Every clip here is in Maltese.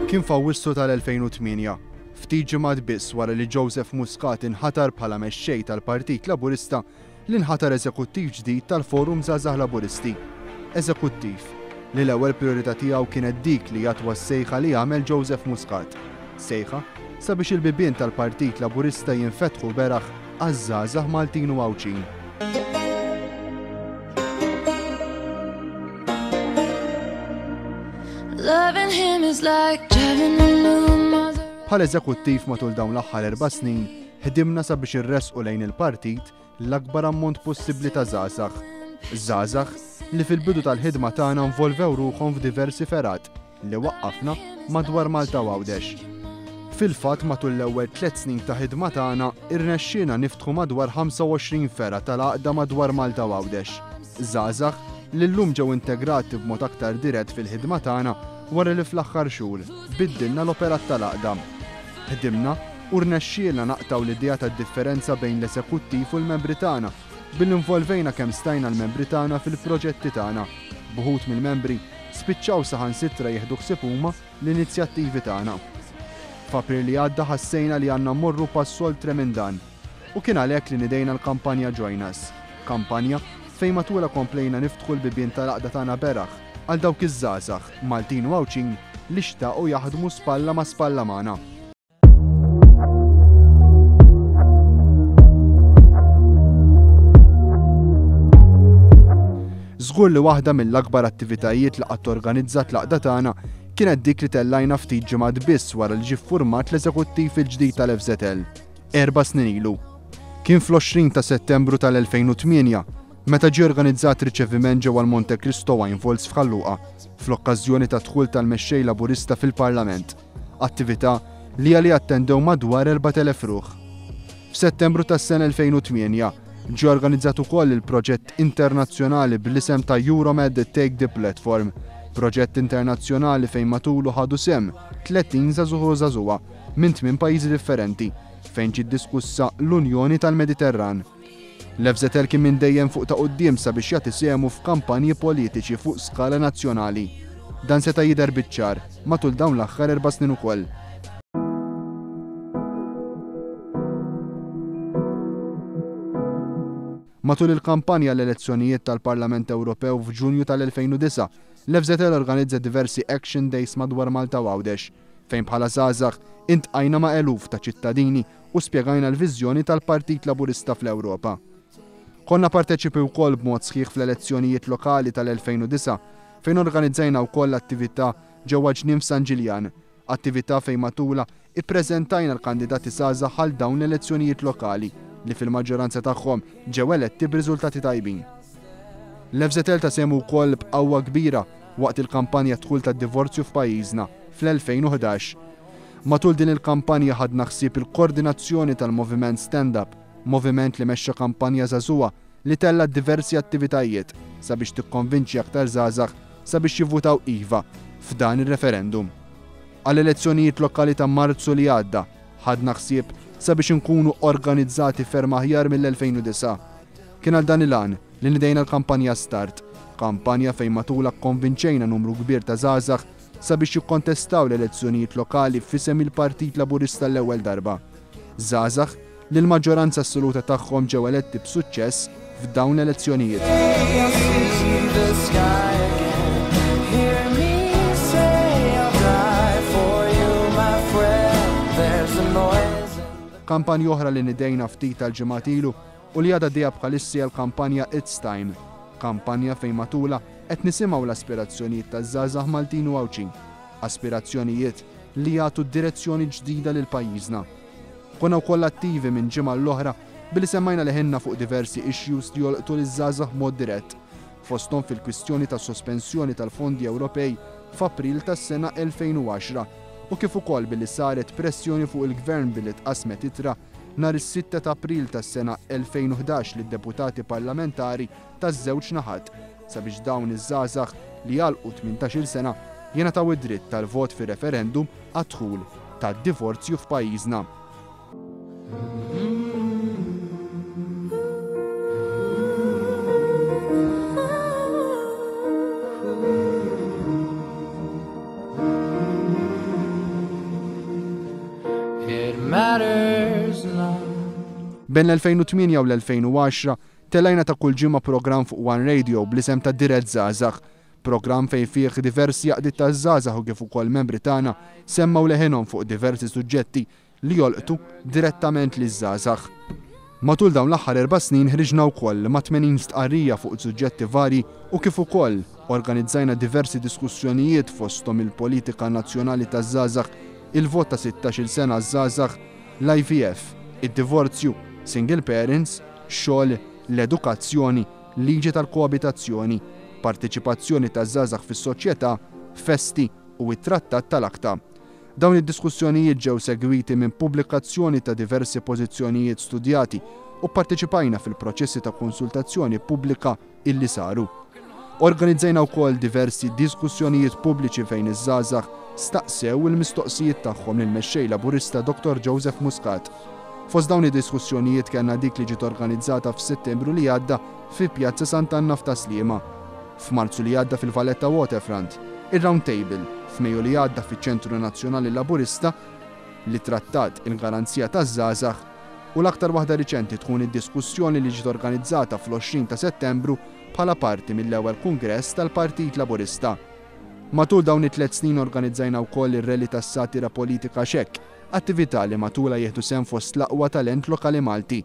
Kien f'Awwissu tal-2008, ftit ġimgħat biss wara li Joseph Muscat inħatar bħala mexxej tal-Partit Laburista li nħatar eżekuttiv ġdid tal-Forum Żgħażagħ Laburisti. Eżekuttiv li l-ewwel prijorità tiegħu kienet dik li jattwa s-sejħa li għamel Joseph Muscat. Sejħa sabiex il-bibien tal-Partit Laburista jinfetħu beraħ għaż-żgħażagħ Maltin u Għawdxin. Bħala eżekuttiv matul dawn l-aħħar erba' snin, Ħdimna sabiex irressqu lejn il-partit l-akbar ammont possibbli ta' żgħażagħ. Żgħażagħ li fil-bidu tal-ħidma tagħna nvolvew ruħhom f'diversi fergħat li waqqafna madwar Malta u Għawdex. Fil-fatt matul l-ewwel tlett snin ta' ħidma tagħna irnexxielna niftħu madwar 25 fergħa tal-għaqda madwar Malta u Għawdex. Żgħażagħ li llum ġew integrati b'mod aktar dirett fil-ħidma tagħna wara li fl-aħħar xhur biddilna l-operat tal-għaqda. Ħdimna u rnexxielna naqtgħu l-idea tad-differenza bejn l-eżekuttiv u l-membri tagħna billi involvejna kemm stajna l-membri tagħna fil-proġetti tagħna, b'uħud mill-membri spiċċaw saħansitra jieħdu ħsieb huma l-inizjattivi tagħna. F'April li għadda ħassejna li għandna mmorru pass oltre minn dan u kien għalhekk li nidejna l-kampanja Join Us, kampanja fejn matulha komplejna niftħu l-bibien tal-għaqda tagħna beraħ għal dawk iż-żgħażagħ, Maltin u Għawdxin, li xtaqu jaħdmu spalla ma' spalla magħna. Żgur li waħda mill-akbar attivitajiet li qatt organizzat l-għaqda tagħna kienet dik li tellajna ftit ġimgħat biss wara li ġie ffurmat l-eżekuttiv il-ġdid tal-FŻL, erba' snin ilu. Kien fl-20 ta' Settembru tal-2008 meta ġie organizzat riċeviment ġewwa l-Monte Cristo Wine Vaults f'Ħal Luqa fl-okkażjoni tad-dħul tal-Mexxej Laburista fil-Parlament, attività li għaliha attendew madwar 4,000 ruħ. F'Settembru tas-sena 2008 ġie organizzat ukoll il-proġett internazzjonali bl-isem ta' Euromed Take the Platform, proġett internazzjonali fejn matulu ħadu sehem 30 żagħżugħ u żagħżugħa minn tmien pajjiżi differenti fejn ġiet diskussa l-Unjoni tal-Mediterran. L-FŻL kien minn dejjem fuq ta' quddiem sabiex jagħti sehmu f'kampanji politiċi fuq skala nazzjonali. Dan seta' jidher biċ-ċar matul dawn l-aħħar erba' snin ukoll. Matul il-kampanja għall-elezzjonijiet tal-Parlament Ewropew f'Ġunju tal-2009, l-FŻL organizza diversi Action Days madwar Malta u Għawdex, fejn bħala żgħażagħ intqajna ma' eluf ta' ċittadini u spjegajna l-viżjoni tal-Partit Laburista fl-Ewropa. Konna parteċipi wkoll b'mod sħiħ fl-elezzjonijiet lokali tal-2009 fejn organizzajna wkoll attività ġewwa Ġnien f'San Ġiljan, attività fejn matulha ippreżentajna l-kandidati żgħażagħ għal dawn l-elezzjonijiet lokali li fil-maġġoranza tagħhom ġew eletti b'riżultati tajbin. L-FŻL ta sehmu wkoll b'qawwa kbira waqt il-kampanja għad-dħul tad-divorzju f'pajjiżna fl-2011. Matul din il-kampanja ħadna ħsieb il-kordinazzjoni tal-Moviment Stand Up, moviment li mexxa kampanja żagħżugħa li tellgħet diversi attivitajiet sabiex tikkonvinċi aktar żgħażagħ sabiex jivvutaw iva f'dan ir-referendum. Għall-elezzjonijiet lokali ta' Marzu li għadda, ħadna ħsieb sabiex inkunu organizzati ferm aħjar mill-2009. Kien għal dan il-għan li nidejna l-kampanja Start, kampanja fejn matulha kkonvinċejna numru kbir ta' żgħażagħ sabiex jikkontestaw l-elezzjonijiet lokali f'isem il-Partit Laburista l-ewwel darba. Żgħażagħ li l-maġġoranza assoluta tagħhom ġew eletti b'suċċess f'dawn l-elezzjonijiet. Kampanja oħra li nidejna ftit tal-ġimgħat ilu u li għadha għaddejja bħalissa hija l-kampanja It's Time, kampanja fejn matulha qed nisimgħu l-aspirazzjonijiet taż-żgħażagħ Maltin u Għawdxin, aspirazzjonijiet li jagħtu direzzjoni ġdida lil pajjiżna. Konna wkoll attivi minn ġimgħa l-oħra billi semmajna leħinna fuq diversi issues li jolqtu liż-żgħażagħ b'mod dirett, fosthom fil-kwistjoni tas-sospensjoni tal-fondi Ewropej f'April tas-sena 2010 u kif ukoll billi saret pressjoni fuq il-Gvern billi tqassmet ittra nhar is-sitta ta' April tas-sena 2011 lid-deputati parlamentari taż-żewġ naħat sabiex dawn iż-żgħażagħ li għalqu 18-il sena jingħataw id-dritt tal-vot fir-referendum għad-dħul tad-divorzju f'pajjiżna. Bejn l-2008 u l-2010 tellajna ta' kull ġimgħa programm fuq One Radio bl-isem ta' Dirett Żgħażagħ, programm fejn fih diversi għaqdiet taż-żgħażagħ u kif ukoll membri tagħna semmgħu leħinhom fuq diversi suġġetti li jolqtu direttament liż-żgħażagħ. Matul dawn l-aħħar erba' snin ħriġna wkoll ma' 80 stqarrija fuq suġġetti varji u kif ukoll organizzajna diversi diskussjonijiet fosthom il-politika nazzjonali taż-żgħażagħ, il-vot ta' sittax-il sena għaż-żgħażagħ, l-IVF, id-divorzju, single parents, xogħol, l-edukazzjoni, liġi tal-koabitazzjoni, parteċipazzjoni taż-żgħażagħ fis-soċjetà, festi u t-Trattat tal-Akta. Dawn id-diskussjonijiet ġew segwiti minn pubblikazzjoni ta' diversi pożizzjonijiet studjati u pparteċipajna fil-proċessi ta' konsultazzjoni pubblika illi saru. Organizzajna wkoll diversi diskussjonijiet pubbliċi fejn iż-żgħażagħ staqsew il-mistoqsijiet tagħhom lill-Mexxej Laburista Dottor Joseph Muscat. Fost dawn id-diskussjonijiet kellna dik li ġiet organizzata f'Settembru li għadda fi Pjazza Sant'Anna f'Tas-Sliema. F'Marzu li għadda fil-Valletta Waterfront, ir-Round Table, f'Mejju li għadda fiċ-Ċentru Nazzjonali Laburista, li trattat il-garanzija taż-żgħażagħ, u l-aktar waħda riċenti tkun id-diskussjoni li ġiet organizzata fl-20 ta' Settembru bħala parti mill-ewwel Kungress tal-Partit Laburista. Matul dawn it-tlett snin organizzajna wkoll ir-Rally tas-Satira Politika Xekk, attività li matulha jieħdu sehem fost l-aqwa talent lokali Malti.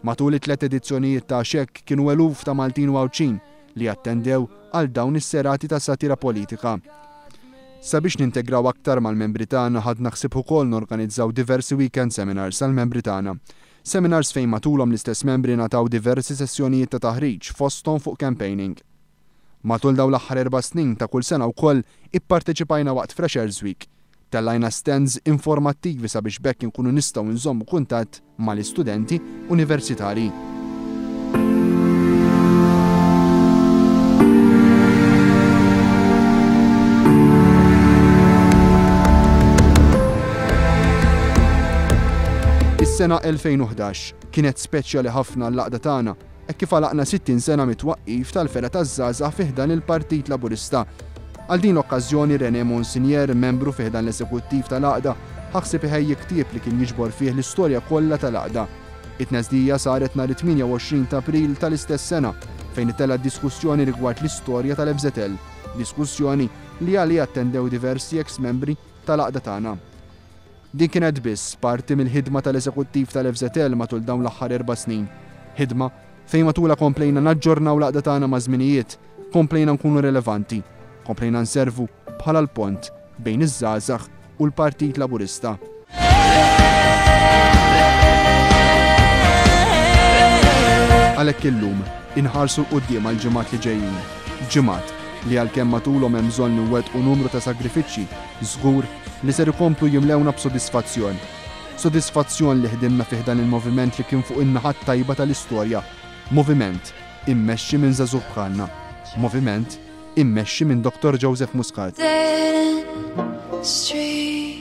Matul it-tlett edizzjonijiet ta' Għaxek kienu eluf ta' Maltin u Għawdxin li attendew għal dawn is-serati ta' satira politika. Sabiex nintegraw aktar mal-membri tagħna ħadna ħsieb ukoll norganizzaw diversi weekend seminars għall-membri tagħna. Seminars fejn matulhom l-istess membri ngħataw diversi sessjonijiet ta' taħriġ fosthom fuq campaigning. Matul dawn l-aħħar erba' snin ta' kull sena wkoll ipparteċipajna waqt Freshers Week. Tellajna stands informattivi sabiex b'hekk inkunu nistgħu nżommu kuntatt mal-istudenti universitarji. Is-sena 2011 kienet speċjali ħafna għall-għaqda tagħna hekk kif għalaqna 60 sena mit-twaqqif tal-fergħa taż-żgħażagħ fi ħdan il-Partit Laburista. Għal din l-okkażjoni René Monsignier, membru fi ħdan l-eżekuttiv tal-għaqda, ħa ħsieb iħejji ktieb li kien jiġbor fih l-istorja kollha tal-għaqda. It-tneżdija saret nhar it-28 ta' April tal-istess sena fejn ittellgħet diskussjoni rigward l-istorja tal-FŻL, diskussjoni li għaliha attendew diversi eks membri tal-għaqda tagħna. Din kienet biss parti mill-ħidma tal-Eżekuttiv tal-FŻL matul dawn l-aħħar erba' snin. Ħidma fejn matulha komplejna naġġornaw l-għaqda tagħna maż-żminijiet, komplejna nkunu relevanti, komplejna nservu bħala l-pont bejn iż-żgħażagħ u l-Partit Laburista. Għalhekk illum, inħarsu 'l quddiem għall-ġimgħat li ġejjin. Ġimgħat li għalkemm matulhom hemm bżonn inwettqu numru ta' sagrifiċċji, żgur li ser ikomplu jimlewna b'sodisfazzjon. Sodisfazzjon li ħdimna fi ħdan il-moviment li kien fuq in-naħa t-tajba tal-istorja. Moviment immexxi minn żagħżugħ bħalna. Moviment immexxi minn Dottor Joseph Muscat. Dead end street.